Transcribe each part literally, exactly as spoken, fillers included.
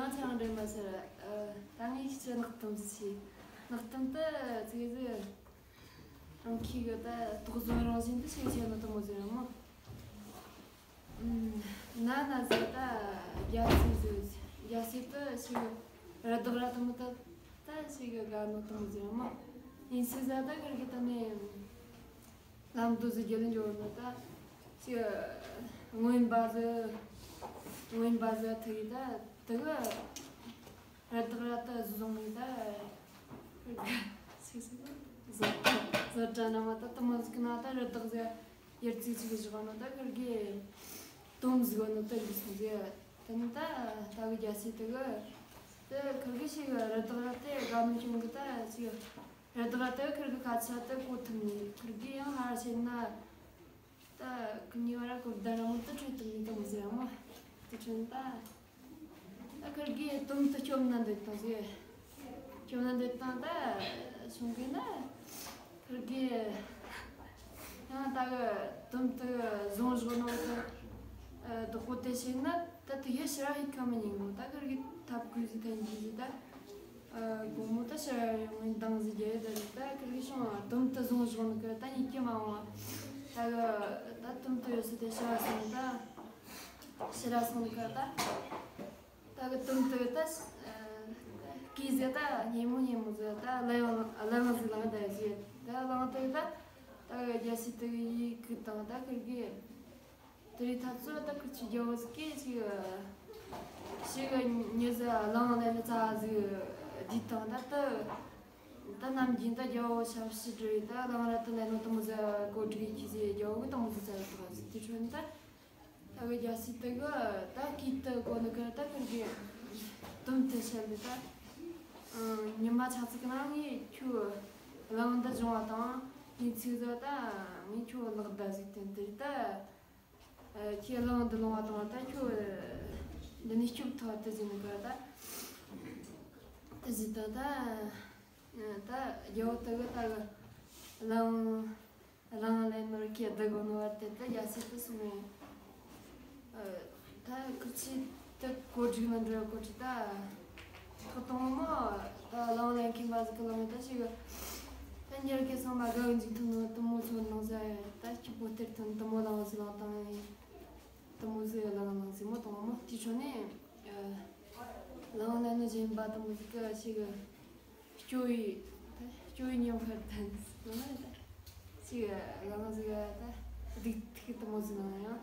ང་ཚང་འདྲེན་པ་ཟེར། ཨ། ད་ངས་ཁྱེད་ཀྱི་ནག་དུམ་ཟིག་ནག་དུམ་དེ་ཚིག་ཟིག་རང་གི་གི་ད་དོགས་ཟོན་རང་བཞིན་དུ་ཞིག་བྱས་ནོ་དེ་མོ་ཟིག་རེད་མོ། ཨུམ། ན་ན་ཟིག་ད་རྒྱ་སེ་ཟིག་རྒྱ་སེ་དེ་ཞིག་ར་དག་ར་དེ་མོ་ད་ད་ཞིག་གི་དགའ་ནོ་དེ་མོ་ཟིག་རེད་མོ། ཡིན་སྲིད་ཟ་ད་གར་གི་ད་ནས། ལམ་དུ་ཟིག་རྒྱལ་འཇོག་ནོ་ད། ཅི། སྔོན་པ་ཟིག་སྔོན་པ་ཟིག་ཐུག་ཡི་ད། དུ་གི། ར་དག་ར་ད་བཟུང་ཡི་ད། ཅི་ཟིག་བཟོ་བཟོ་གྲྭ་ན་མ་ད་དུ་མོ་ཟིག་ན་ད་ར་དག་ཟིག་ཡར་ཙིག་ཅིག་བཞག་ནོ་ད་ཁིར་གི། དོམ་ཟིག་ནོ་ད་རིག་སོང་ཟིག་དེ་ནི་ད་ད་གི་རྒྱ་སེ་དུ་གི། དེ་ཁིར་གི་ཞིག་ར་དག་ར་དེ་དགའ་ནོ་ཁྱོད་གི་ད་ཅི། ར་དག་ར་དེ་ཁིར་གི་ཁ་ཆ་དེ་གོ་ཐུབ་ནི། ཁིར་གི་ཡང་ཧར་བྱས་ན། ད་ཁི་གཉིས་བར་གོ་བརྡ་ར་མོ་དེ་འཕྲོད་ཐུབ་ནི་དེ་མོ་ཟེར་མོ། དེ་འཕྲོད་ད། ད་ཁིར་གི་དོམ་དེ་སྐྱོབ་ན་འདོད་དང་ཟེར། སྐྱོབ་ན་འདོད་དང་ད། སོང་གི་ན། ཁིར་གི། ཡང་ད་གི་དོམ་དེ་བཟུང་བཞག་ནོ་དེ། བདག་པོ་དེ་ཤེས་ན་ད་དེ་ཡེ་ཕྱིར་ཧིག་ཁ་མི་ཉན་མོ། ད་ཁིར་གི་ཐབས་ཁུལ་ཟིག་ཐན་གི་ཟིག་ད། ཨ། དགོང་མོ་ད་ཕྱིར་ཡོང་ངས་འདང་ཟིག་རྒྱབ་ཡོད་ད། ད་ཁིར་གི་ཤོང་དོམ་དེ་བཟུང་བཞག་ནི་ཁིར་ད་གཉིད་སྐྱིད་མ་འོང་། ད་གི་ད་དོམ་དེ་ཡོད་སྲིད་དེ་ཕྱིར་སོང་ད། ཕྱིར་སོང་ནི་ཁིར་ད། ད་གི་དོམ་དེ་ད། ཨ། གི་ཟེ་ད་སྙན་མོ་སྙན་མོ་ཟིག་ད་གླུ་གླུ་ཟིག་བླངས་ད་ཟིག་ད་བླངས་དེ་ད། ད་གི་རྒྱ་སེ་དེ་གི་ཡི་གེ་དང་ད་ཁིར་གི། དེ་རིང་ཐབས་ཚུལ་ད་ཁུར་ཆུ་རྒྱལ་བོ་ཟིག་གིས་ཞིག་ཞིག་མྱི་ཟིག་གླང་ལེན་ནི་རྩ་ཟིག་བསྡུས་བཏང་། ད་ད་ད་ནམ་རྒྱུན་ད་རྒྱལ་བོ་ཞབས་ཕྱི་འགྲོ་ཡི་ད་གླང་ར་ད་ལེན་ནོ་དེ་མོ་ཟིག་གོ་སྒྲིག་གི་ཟིག་རྒྱལ་བོ་གི་དེ་མོ་ཟིག་ཟེར་བཏང་ཟིག་དེ་འཕྲོད་ད། ད་གི་རྒྱ་སེ་དེ་གི་ད་གིས་དེ་གོ་ནི་ཁིར་ད་ཁིར་གི་དོམ་དེ་བཤད་ལེ་ད། ཨང་། ཉི་མ་ཆ་ཙིག་ན་ངས་ཁྱོད་གླང་འདི་བཟུང་བ་དང་ཡིན་ཚིག་ཟིག་ད་ངས་ཁྱོད་ལག་བརྡ་ཟིག་བསྟན་དེ་ད། ཨ། ཁྱེད་གླང་འདི་ལོང་བ་དང་ད་ཁྱོད་འདི་ནས་སྐྱོབ་ཐུབ་དེ་ཟིན་གི་ད། དེ་ཟིན་ད་ད། ད་རྒྱལ་བོ་དེ་གི་ད་གི་གླང་གླང་ལེན་ནོར་ཁྱེད་བདག་གོ་ནོ་བ་དེ་ད་རྒྱ་སེ་དེ་སོང་ངས། ཨ། ད་ཁུར་ཆུ་དེ་གོ་སྒྲིག་ན་འགྲོ་གོ་ཁྲི་ད། ཐོག་དང་མོ་ད་གླང་ལེན་མཁན་པ་ཟིག་གི་གླང་ད་ཞིག་ད་ཉེར་གེ་ཚང་མ་དགའ་བོ་འཇིག་ཐུབ་ནོ་དེ་མོ་ཚོ་ནང་ཟ་ད་སྐྱིད་པོ་སྟེར་ཐུབ་ནོ་དེ་མོ་གླང་ཟིག་བླངས་བཏང་ཡིན། དེ་མོ་ཟིག་གླང་གླང་ཟིག་མོ་དང་མོ་དེ་ཚོ་ནས། ཨ། གླང་ལེན་ནོ་གཞན་པ་དེ་མོ་ཟིག་གི་ཞིག་སྐྱོ་བའི་ད་སྐྱོ་བའི་ཉམས་ཁར་ཐན་ཟིག་ན་ད་ཞིག་གླང་ཟིག་ད་སྡིག་ཐིག་དེ་མོ་ཟིག་ལངས་ཡང་།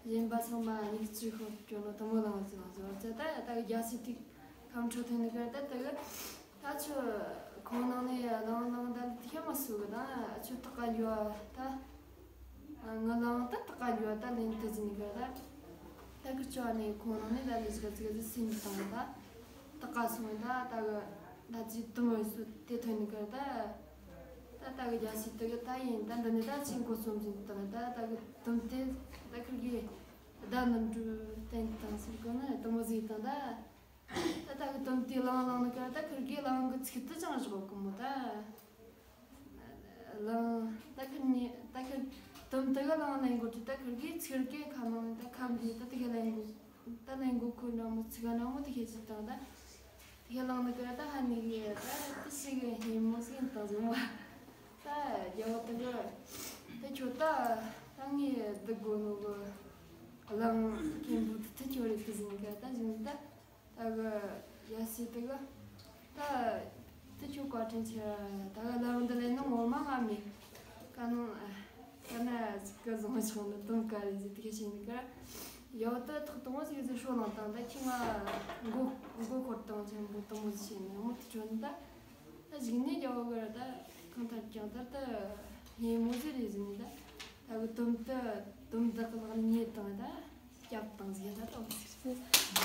གཞན་པ་ཚང་མ་སྙིང་རྗེ་ཤོར་སྐྱོ་ནོ་དེ་མོ་གླང་ཟིག་ལངས་ཟིག་བར་ཚད་ད་ད་རྒྱ་སེ་ཐིག་ཁམས་ཁྲོ་ཐོན་ནི་ཁར་ད་དེ་གི། ད་ཁྱོད་ཁོང་ནང་ནས་གླང་གླང་ད་ལི་ཐི་མ་སུ་གི་ད་ཁྱོད་ཐག་ག་འགྱོ་བ་ད། ང་གླང་ད་ཐག་ག་འགྱོ་བ་ད་ལེན་དུ་ཟིན་གི་ད། ད་ཁུར་ཆོ་ནས་ཁོང་ནང་ནས་ད་ལི་ཟིག་ཟིག་ཟིག་སིན་བཏང་ད། ཐག་ག་སོང་ད་ད་གི་ད་ཅི་དུ་མོ་སུ་དེ་ཐོན་ནི་གི་ད། ད་ད་གི་རྒྱ་སེ་དེ་གི་ད་ཡིན་ད་འདི་ནས་ད་ཅི་མགོ་རྩོམ་ཟིན་བཏང་ད། ད་གི་དུམ་དེ་ད་ཁུར་གི་ད་ནམ་གྲུ་བསྟན་བཏང་ཟེར་གོ་ན་དུ་མོ་ཟིག་བཏང་ད། ད་ད་གི་དོམ་དེ་གླང་གླང་ནི་ཀ་ད་ཁུར་གི་གླང་གི་ཚིག་ཏུ་ཅང་བཞག་གི་མོ་ད། གླང་ད་ཁུར་ནི་ད་ཁུར་དོམ་དེ་གི་གླང་ལེན་གོ་དུས་ད་ཁུར་གི་ཚིག་གི་ཁ་ནང་ད་ཁམ་དེ་ད་དེ་གི་ལེན་གོ་ད་ལེན་གོ་ཁོ་འདྲ་མོ་ཚིག་ག་འདྲ་མོ་དེ་ཁྱེད་ཅི་བཏང་ད། དེ་གི་གླང་ནི་ཀ་ད་ཧ་ནི་གི་ད་དེ་ཞིག་གི་སྙན་མོ་ཟིག་ཡིན་བཏང་ཟིག་མོ། ད་རྒྱལ་བོ་དེ་གི་ད་ཁྱོད་ད་ད་ངས་བསྡུ་དགོ་ནོ་གི་གླང་མཁན་པོ་དེ་ད་ཁྱོད་རེད་དེ་ཟིན་ཀ་ད་ཟིན་ད། ད་གི་རྒྱ་སེ་དེ་གི་ད་དེ་ཁྱོད་བཀའ་དྲིན་ཆེ། ད་གི་གླང་འདི་ལེན་ནོ་ངོ་མ་ང་མེད་ཀ་ནོ། ཨ། ཀ་ན་ཟིག་གི་བཟང་ཆུང་ནི་དོམ་ཀ་རེ་ཟིག་དེ་གི་བྱས་ནི་ཀ། ཡོ་ད་ཐོག་དང་བོ་ཟིག་ཟིག་ཧྲོ་ལང་དང་ད་ཁྱི་ང་མགོ་མགོ་འཁོར་དང་ཆེན་པོ་དུ་མོ་ཟིག་བྱས་ནི་མོ་དེ་ཁྱོད་ནི་ད། ད་གཞུག་ནས་རྒྱལ་བོ་གི་ད་གང་ལྟར་ཀྱང་ད་ད་སྙན་མོ་ཟིག་རེད་ཟིན་ནི་ད། ད་གི་དོམ་ད་དོམ་བདག་གི་ལག་ནས་ཉེ་དང་ད་སྐྱབས་དང་ཟིག་ད་དོམ་ཟིག་རེད།